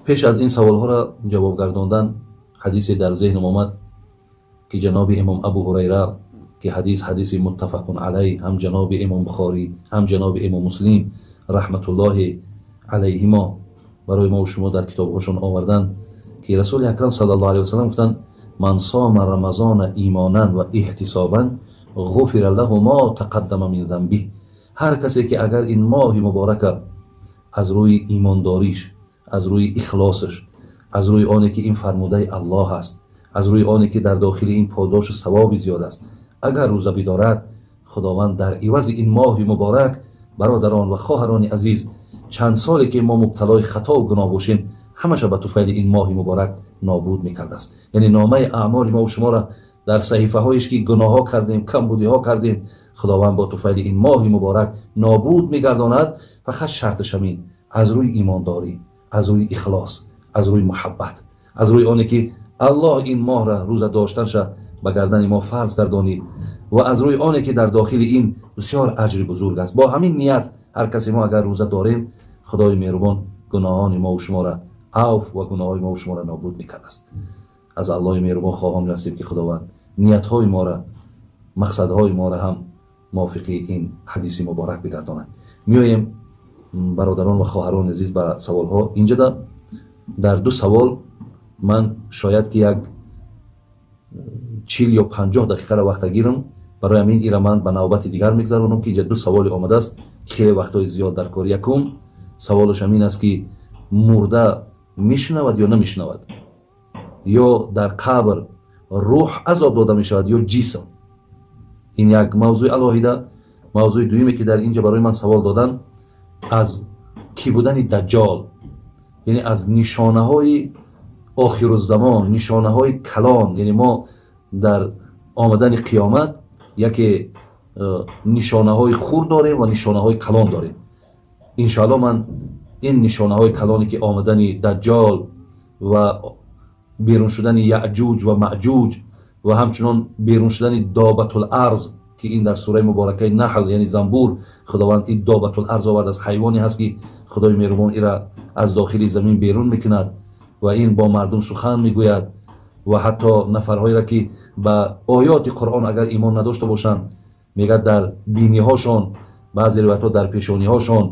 Пеш аз ин саволҳоро ҷавоб гардондан, ҳадисе дар зеҳнам омад, ки ҷаноби имом Абу Ҳурайра, ки ҳадис ҳадиси муттафақун алайҳ, ҳам ҷаноби имом Бухорӣ, ҳам ҷаноби имом Муслим раҳматуллоҳи алайҳимо барои мо шумо дар китобҳошон овардан, ки Расули Акрам саллаллоҳу алайҳи васаллам гуфтанд: «Ман сома рамазона имонан ва иҳтисобан ғуфира лаҳу мо тақаддама мин занбиҳ». Ҳар касе ки агар ин моҳи муборака аз рӯи имондориш, аз рӯи ихлосаш, аз рӯи оне ки ин фармудаи Аллоҳ аст, аз рӯи оне ки дар дохили ин подошу савоби зиёд аст, агар рӯза бидорад, Худованд дар ивази ин моҳи муборак, бародарон ва хоҳарони азиз, чанд соле ки мо мубталои хатову гуноҳ бошем, ҳамаша ба туфайли ин моҳи муборак нобуд мекардааст. Яъне номаи аъмоли мо шуморо дар саҳифаҳоеш ки гуноҳҳо кардем, камбудиҳо кардем, Худованд бо туфайли ин моҳи муборак нобуд мегардонад. Фақат шарташ ҳамин: аз рӯи имондорӣ, аз рӯи ихлос, аз рӯи муҳаббат, аз рӯи оне ки Аллоҳ ин моҳра рӯза доштанша ба гардани мо фарз гардонид ва аз рӯи оне ки дар дохили ин бисёр аҷри бузург аст. Бо ҳамин ният ҳар касе мо агар рӯза дорем, Худои меҳрубон гуноҳони мову шуморо авф ва гуноҳои мову шуморо нобуд мекардааст. Аз Аллоҳи меҳрубон хоҳон ҳастем, ки Худованд ниятҳои моро, мақсадҳои моро ҳам мувофиқи ин ҳадиси муборак бигардонад. Меоем, бародарон ва хоҳарони азиз, ба саволҳо. Инҷода дар ду савол ман шояд ки як 40 ё 50 дақиқаро вақта гирам. Барои ҳамин ира ман ба навбати дигар мегзаронам, ки инҷа ду саволе омадааст, хеле вақтҳои зиёд дар кор. Якум саволаш ҳамин аст, ки мурда мешунавад ё намешунавад, ё дар қабр рӯҳ азоб дода мешавад ё ҷисм. Ин як мавзӯи алоҳида. Мавзӯи дуюме, ки дар инҷа барои ман савол додан, аз кӣ будани Даҷҷол, яъне аз нишонаҳои охируззамон, нишонаҳои калон. Яъне мо дар омадани қиёмат яке нишонаҳои хурд дорем ва нишонаҳои калон дорем. Иншоалло, ман ин нишонаҳои калоне, ки омадани Даҷҷол ва берун шудани Яъҷуҷ ва Маъҷуҷ ва ҳамчунон берун шудани Добатул-арз, ки ин дар сураи муборакаи Наҳл, яъне занбур, Худованд ин Добатул-арз овардааст, ҳайвоне ҳаст, ки Худои меҳрубон ира аз дохили замин берун мекунад ва ин бо мардум сухан мегӯяд ва ҳатто нафарҳоеро, ки ба оёти Қуръон агар имон надошта бошанд, мегӯяд, дар биниҳошон, баъзе ривоятҳо дар пешониҳошон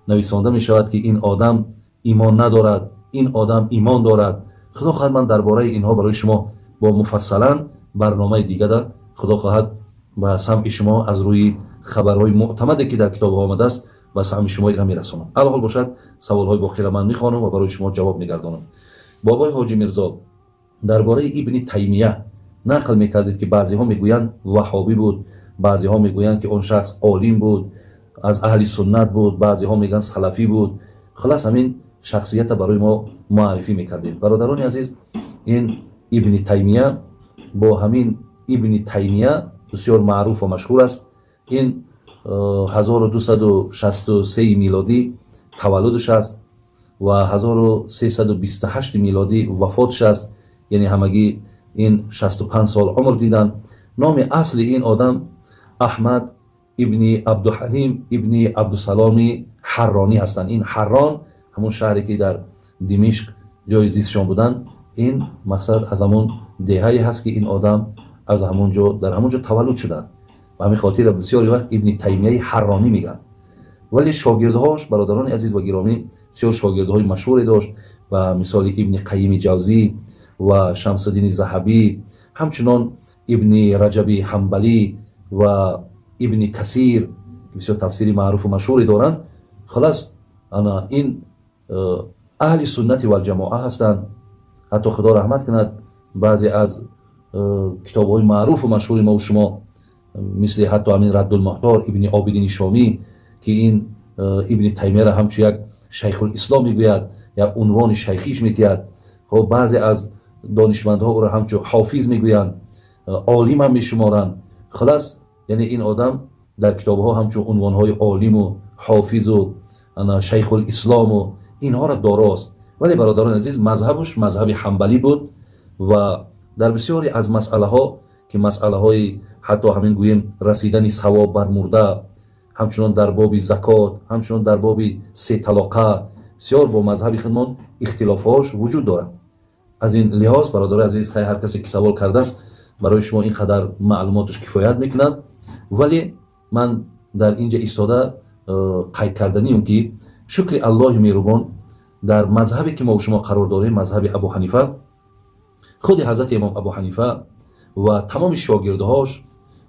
нависонда мешавад, ки ин одам имон надорад, ин одам имон дорад. Худо хоҳад, ман дар бораи инҳо барои шумо бо муфассалан барномаи дигара, Худо хоҳад, ба самъи шумо аз рӯи хабарҳои мӯътамаде, ки дар китобҳо омадааст, ба самъи шумо ира мерасонам. Алҳол бошад, саволҳои боқиро ман мехонам ва барои шумо ҷавоб мегардонам. Бобои Ҳоҷи Мирзо, дар бораи Ибни Таймия нақл мекардед, ки баъзеҳо мегӯянд, ваҳобӣ буд, баъзеҳо мегӯянд, ки он шахс олим буд, аз аҳли суннат буд, баъзеҳо мегӯянд, салафӣ буд. Хулас, ҳамин шахсията барои мо муаррифӣ мекардем. Бародарони азиз, ин Ибни Таймия, бо ҳамин Ибни Таймия бисёр маъруф ва машҳур аст. Ин 1263 милодӣ таваллудаш аст ва 1328 милодӣ вафотш аст, яъне ҳамагӣ ин 65 сол умр диданд. Номи асли ин одам Аҳмад ибни Абдуҳалим ибни Абдусаломи Ҳарронӣ ҳастанд. Ин Ҳаррон ҳамун шаҳре, ки дар Димишқ ҷои зистшон буданд. Ин мақсад аз ҳамун деҳае ҳаст, ки ин одам аз ҳамун ҷо, дар ҳамун ҷо таваллуд шуданд. Ба ҳамин хотир бисёри вақт Ибни Таймияи Ҳарронӣ мегӯянд. Вале шогирдҳош, бародарони азиз ва гиромӣ, бисёр шогирдҳои машҳуре дошт, ба мисоли Ибни Қайими Ҷавзӣ ва Шамсуддини Заҳабӣ, ҳамчунон Ибни Раҷаби Ҳамбалӣ ва Ибни Касир, бисёр тафсири маъруфу машҳуре доранд. Хулас, ана ин аҳли суннати валҷамоа ҳастанд. Ҳатто, Худо раҳмат кунад, баъзе аз китобҳои маъруфу машҳури мову шумо, мисли ҳатто ҳамин Раддулмуҳтор Ибни Обидини Шомӣ, ки ин Ибни Таймияра ҳамчун як шайхулислом мегӯяд, як унвони шайхиш медиҳад. Хоб, баъзе аз донишмандҳо ӯро ҳамчун ҳофиз мегӯянд, олим ҳам мешуморанд. Хулас, яъне ин одам дар китобҳо ҳамчун унвонҳои олиму ҳофизу шайхулислому инҳоро дорост. Вале, бародарони азиз, мазҳабаш мазҳаби ҳамбалӣ буд ва дар бисёре аз масъалаҳо, ки масъалаҳои ҳатто ҳамин гӯем расидани савоб бар мурда, ҳамчунон дар боби закот, ҳамчунон дар боби се талоқа, Бисёр бо мазҳаби худмон ихтилофҳош вуҷуд дорад. Аз ин лиҳоз, бародарои азиз, хай, ҳар касе ки савол кардааст, барои шумо ин қадар маълумоташ кифоят мекунад. Вале ман дар ин ҷа истода қайд карданием, ки шукри Аллоҳи меҳрубон, дар мазҳабе ки мо шумо қарор дорем, мазҳаби Абу Ҳанифа, худи ҳазрати имом Абу Ҳанифа ва тамоми шогирдҳош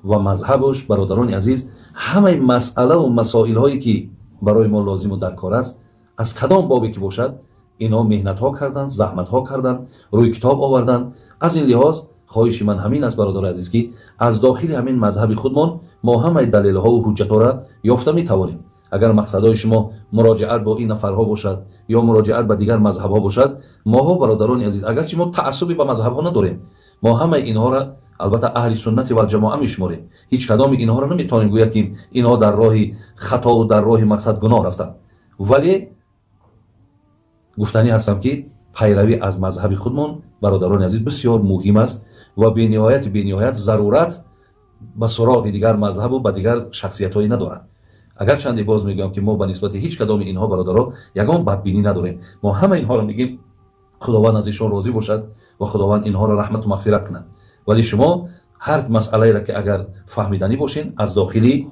ва мазҳабаш, бародарони азиз, ҳамаи масъалаву масоилҳое ки барои мо лозиму дар кор аст, аз кадом бобе ки бошад, инҳо меҳнатҳо карданд, заҳматҳо карданд, рӯи китоб оварданд. Аз ин лиҳоз хоҳиши ман ҳамин аст, бародари азиз, ки аз дохили ҳамин мазҳаби худмон мо ҳамаи далелҳову ҳуҷҷатҳоро ёфта метавонем. Агар мақсадҳои шумо муроҷиат бо ин нафарҳо бошад ё муроҷиат ба дигар мазҳабҳо бошад, моҳо, бародарони азиз, агарчи мо таассубе ба мазҳабҳо надорем, мо ҳамаи инҳоро албатта аҳли суннати валҷамоа мешуморем. Ҳеҷ кадоми инҳоро наметавонем гӯяд, ки инҳо дар роҳи хатову дар роҳи мақсад гуноҳ рафтанд. Вале гуфтанӣ ҳастам, ки пайравӣ аз мазҳаби худмон, бародарони азиз, бисёр муҳим аст ва бениҳояти бениҳоят зарурат ба суроғи дигар мазҳабу ба дигар шахсиятҳое надорад. Агарчанде боз мегӯям, ки мо ба нисбати ҳеҷ кадоми инҳо, бародаро, ягон бадбинӣ надорем. Мо ҳама инҳоро мегӯем, Худованд аз ишон розӣ бошад ва Худованд инҳоро раҳмату мағфират кунад. Вале шумо ҳар масъалаеро ки агар фаҳмиданӣ бошен, аз дохили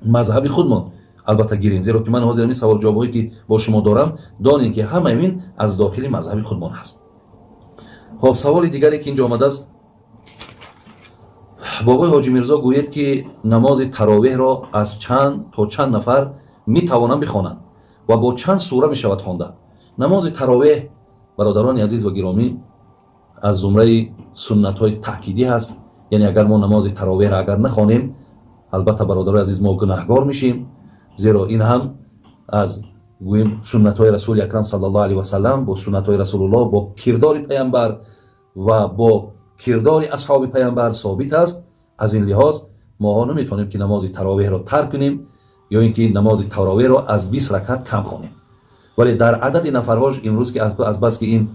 мазҳаби худмон албатта гирен, зеро ки ман ҳозир ҳамин саволҷавобҳое ки бо шумо дорам, донем, ки ҳамаи ин аз дохили мазҳаби худмон ҳаст. Хоб, саволи дигаре ки инҷо омадааст: бобои Ҳоҷи Мирзо, гӯед, ки намози таровеҳро аз чанд то чанд нафар метавонанд бихонанд ва бо чанд сура мешавад хонда? Намози таровеҳ, бародарони азиз ва гиромӣ, аз зумраи суннатҳои таъкидӣ ҳаст. Яъне агар мо намози таровеҳро агар нахонем, албатта, бародарои азиз, мо гунаҳгор мешем, зеро ин ҳам аз, гӯем, суннатҳои Расули Акрам саллаллоҳу алайҳи васалам, бо суннатҳои Расулуллоҳ, бо кирдори паямбар ва бо кирдори асҳоби паямбар собит аст. Аз ин лиҳоз моҳо наметавонем, ки намози таровеҳро тарк кунем ё ин ки намози таровеҳро аз 20 ракат кам хонем. Вале дар адади нафарҳош, имрӯз ки азбаски ин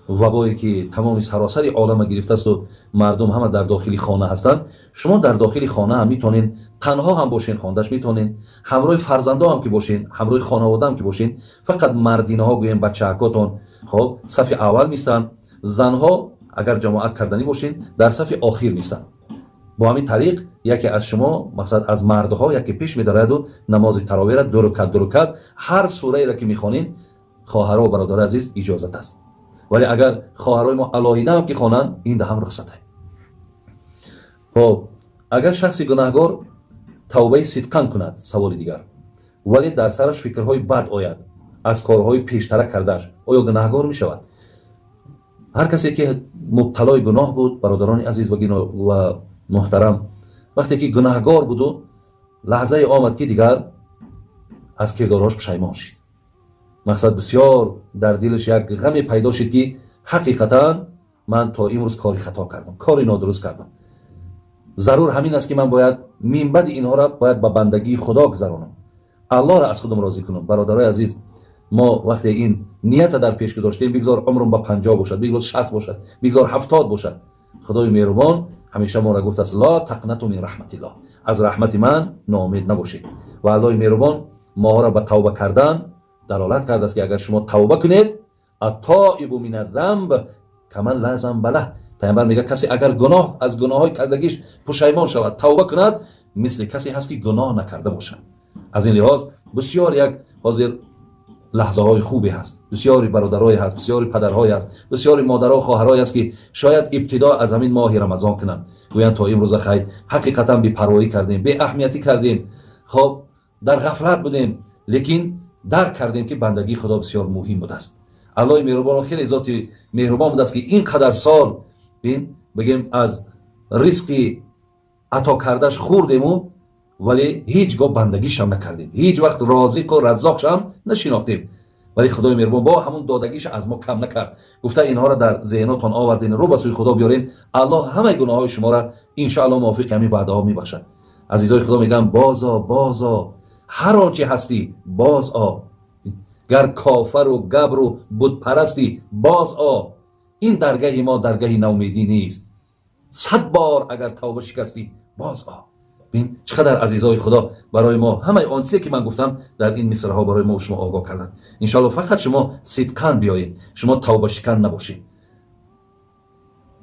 вабое ки тамоми саросари олама гирифтаасту мардум ҳама дар дохили хона ҳастанд, шумо дар дохили хона ҳам метавонед, танҳо ҳам бошен, хондаш метавонед, ҳамроҳи фарзандо ҳам ки бошен, ҳамроҳи хонавода ҳам ки бошен. Фақат мардинаҳо, гӯем, бачаакотон, хоб, сафи аввал мистанд, занҳо агар ҷамоат карданӣ бошен, дар сафи охир мистанд. Бо ҳамин тариқ яке аз шумо, мақсад, аз мардҳо яке пеш медораду намози таровеҳра ду рукат, ду рукат, ҳар сураеро ки мехонем, хоҳаро, бародари азиз, иҷозат аст. Вале агар хоҳарои мо алоҳида ҳам ки хонанд, ин да ҳам рухсате. Хоб, агар шахси гунаҳгор тавбаи сидқан кунад, саволи дигар, вале дар сараш фикрҳои бад ояд аз корҳои пештара кардааш, оё гунаҳгор мешавад? Ҳар касе ки мубталои гуноҳ буд, бародарони азиз ва муҳтарам, вақте ки гунаҳгор буду лаҳзае омад, ки дигар аз кирдорҳош пушаймон шид, мақсад, бисёр дар дилаш як ғаме пайдо шид, ки ҳақиқатан ман то имрӯз кори хато кардам, кори нодуруст кардам, зарур ҳамин аст, ки ман бояд минбаъди инҳоро бояд ба бандагии Худо гузаронам, Аллоҳро аз худам розӣ кунам. Бародарои азиз, мо вақте ин нията дар пеш гузоштем, бигзор умрум ба 50 бошад, бигзор 60 бошад, бигзор 70 бошад, Худои меҳрубон ҳамеша моро гуфтааст: لا تقنطوا من رحمة الله, аз раҳмати ман ноумед набошед. Ва Аллоҳи меҳрубон моҳоро ба тавба кардан далолат кардааст, ки агар шумо тавба кунед, التائب من الذنب كمن لا ذنب له. Пайғамбар мегӯяд, касе агар гуноҳ аз гуноҳҳои кардагиш пушаймон шавад, тавба кунад, мисли касе ҳаст, ки гуноҳ накарда бошад. Аз ин лиҳоз бисёр як ҳозир лаҳзаҳои хубе ҳаст. Бисёри бародарое ҳаст, бисёри падарҳое ҳаст, бисёри модаро, хоҳарое ҳаст, ки шояд ибтидо аз ҳамин моҳи Рамазон кунанд, гӯянд: то имрӯза хай, ҳақиқатан бепарвоӣ кардем, беаҳамиятӣ кардем, хоб, дар ғафлат будем, лекин дарк кардем, ки бандагии Худо бисёр муҳим будааст. Аллоҳи меҳрубон хеле зоти меҳрубон будааст, ки ин қадар сол, бин, бигем, аз ризқи ато кардаш хӯрдему, вале ҳеҷ гоҳ бандагишам накардем, ҳеҷ вақт Розиқу Раззоқшам нашинохтем. Вале Худои меҳрубон бо ҳамун додагиша аз мо кам накард. Гуфта, инҳоро дар зеҳнотон оварден, рӯ ба сӯи Худо биёрен, Аллоҳ ҳамаи гуноҳҳои шуморо иншоалло мувофиқи ҳамин ваъдаҳо мебахшад. Азизои Худо, мегӯям: бозо, бозо, ҳар он чи ҳастӣ, боз о, гар кофару габру бутпарастӣ, боз о, ин даргаҳи мо даргаҳи наумедӣ нест, 100 бор агар тавба шикастӣ, боз о. Бин, чӣ қадар азизои Худо барои мо ҳамаи он чизе, ки ман гуфтам, дар ин мисраҳо барои мо шумо огоҳ карданд. Иншоалло, фақат шумо сидқан биёед, шумо тавбашикан набошед,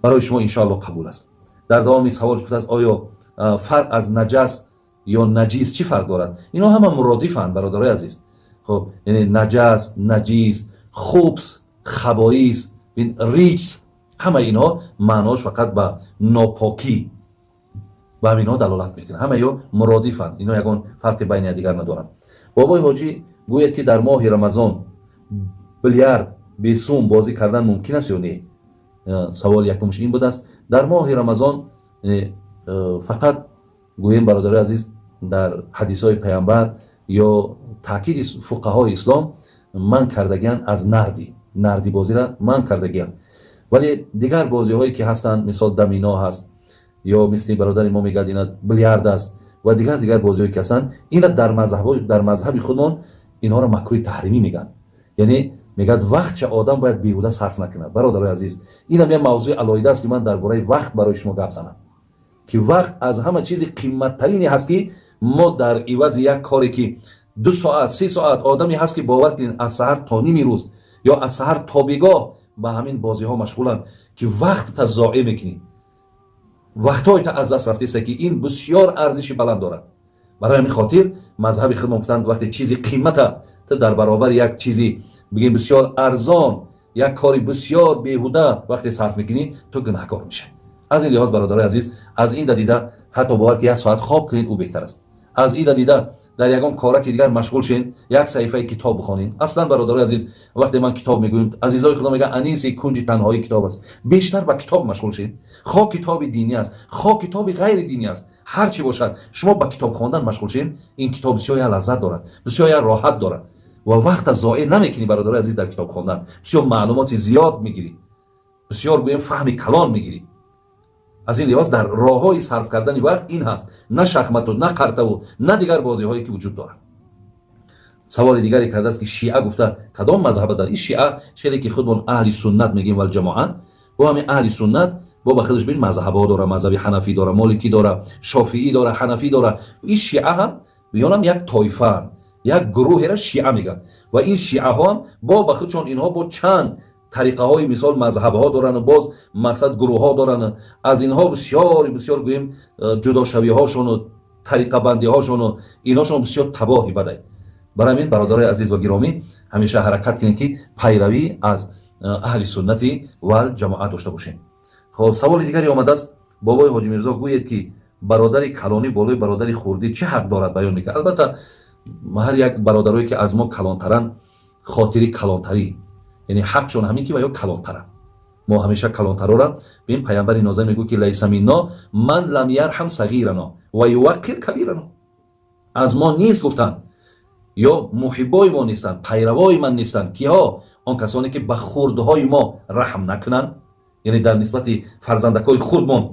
барои шумо иншоалло қабул аст. Дар давоми савол гуфтааст: оё фарқ аз наҷас ё наҷис чӣ фарқ дорад? Ино ҳама муродифанд, бародарои азиз. Хоб, яъне наҷас, наҷис, хубс, хабоис, риҷс, ҳама инҳо маънош фақат ба нопокӣ, ба ҳаминҳо далолат мекунад. Ҳама ё муродифанд, ино ягон фарқи байни якдигар надоранд. Бобои ҳоҷӣ, гӯяд, ки дар моҳи Рамазон билярд бесум бозӣ кардан мумкин аст ё не? Саволи якумш ин будааст. Дар моҳи Рамазон фақат гӯем, бародарои азиз, дар ҳадисҳои Паямбар ё таъкиди фуқаҳои ислом манъ кардагианд аз нардибозира манъ кардагианд. Вале дигар бозиҳое, ки ҳастанд, мисол домино ҳаст ё мисли бародари мо мегӯяд, ина билярд аст ва дигар бозиҳое, ки ҳастанд, ина дар мазҳаби худмон инҳоро макрӯҳи таҳримӣ мегӯянд. Яъне мегӯяд, вақтча одам бояд беҳуда сарф накунад. Бародарои азиз, инам як мавзӯи алоҳида аст, ки ман дар бораи вақт барои шумо гап занам, ки вақт аз ҳама чизи қимматтарине ҳаст, ки мо дар ивази як коре, ки 2 соат, 3 соат, одаме ҳаст, ки, бовар кунед, аз саҳар то ними рӯз ё аз саҳар то бегоҳ ба ҳамин бозиҳо машғуланд, ки вақтта зоеъ мекунӣ, вақтҳоята аз даст рафтеста, ки ин бисёр арзиши баланд дорад. Барои ҳамин хотир мазҳаби худмон гуфтанд: вақте чизи қиммата ту дар баробари як чизи, бигем, бисёр арзон, як кори бисёр беҳуда вақте сарф мекунӣ, ту гунаҳкор мешавӣ. Аз ин лиҳоз, бародарои азиз, аз ин дида ҳатто бовар ки як соат хоб кунед, ӯ беҳтар аст. Аз ида дида дар ягон кораки дигар машғул шен, як саҳифаи китоб бихонед. Аслан, бародарои азиз, вақте ман китоб мегӯем, азизои Худо мегӯяд: аниси кунҷи танҳои китоб аст. Бештар ба китоб машғул шед, хо китоби динӣ аст, хо китоби ғайри динӣ аст, ҳар чӣ бошад, шумо ба китоб хондан машғул шед. Ин китоб бисёр як лаззат дорад, бисёр як роҳат дорад ва вақта зоеъ намекунӣ, бародарои азиз. Дар китоб хондан бисёр маълумоти зиёд мегирӣ, бисёр, гӯем, фаҳми калон мегирӣ. Аз ин лиҳоз дар роҳҳои сарф кардани вақт ин ҳаст, на шахмату, на қартаву, на дигар бозиҳое, ки вуҷуд дорад. Саволи дигаре кардааст, ки шиа гуфта кадом мазҳаба дар ин шиа? Хеле ки худмон аҳли суннат мегӯем валҷамоа, бо ҳамин аҳли суннат бо ба худаш бин мазҳабҳо дора: мазҳаби ҳанафӣ дора, моликӣ дора, шофиӣ дора, ҳанафӣ дора. Ин шиа ҳам биёнам як тоифаанд, як гурӯҳеро шиа мегӯянд. Ва ин шиаҳоам бо ба худшон инҳо бо чанд тариқаҳои, мисол, мазҳабҳо доранд, боз мақсад гурӯҳҳо доранд. Аз инҳо бисёр бисёр, гӯем, ҷудошавиҳошону тариқабандиҳошону инҳошон бисёр табоҳи бадай. Барои ҳамин, бародарои азиз ва гиромӣ, ҳамеша ҳаракат кунед, ки пайравӣ аз аҳли суннати вал ҷамоат дошта бошем. Хоб, саволи дигаре омадааст: бобои ҳоҷи Мирзо, гӯед, ки бародари калонӣ болои бародари хурдӣ чӣ ҳақ дорад? Баён мекард. Албатта, ҳар як бародарое, ки аз мо калонтаранд, хотири калонтарӣ, яъне ҳақшон ҳамин, ки ва ё калонтаранд, мо ҳамеша калонтарора бин. Паямбари нозир мегӯ, ки ليس منا من لم يرحم صغيرنا ويوقر كبيرنا. Аз мо нест, гуфтанд, ё муҳиббои мо нестанд, пайравои ман нестанд. Киҳо? Он касоне, ки ба хурдҳои мо раҳм накунанд, яъне дар нисбати фарзандакҳои худмон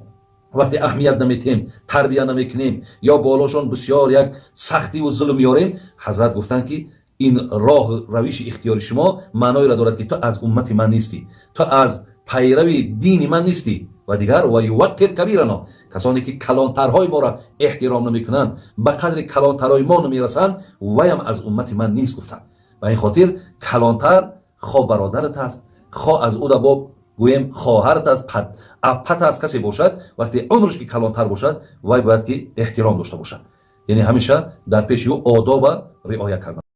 вақте аҳамият наметиҳем, тарбия намекунем ё болошон бисёр як сахтиву зулм меорем. Ҳазрат гуфтанд, ки ин роҳ равиши ихтиёри шумо маъноеро дорад, ки ту аз уммати ман нестӣ, ту аз пайрави дини ман нестӣ. Ва дигар ويوقر كبيرنا, касоне, ки калонтарҳои моро эҳтиром намекунанд, ба қадри калонтарҳои мо намерасанд, ваям аз уммати ман нест, гуфтанд. Ба ин хотир калонтар хо бародарат аст, хо аз ӯ дабоб, гӯем, хоҳарат аст, аппат аст, касе бошад, вақте умрш ки калонтар бошад, вай бояд ки эҳтиром дошта бошад, яъне ҳамеша дар пеши ӯ одоба риоя кардан.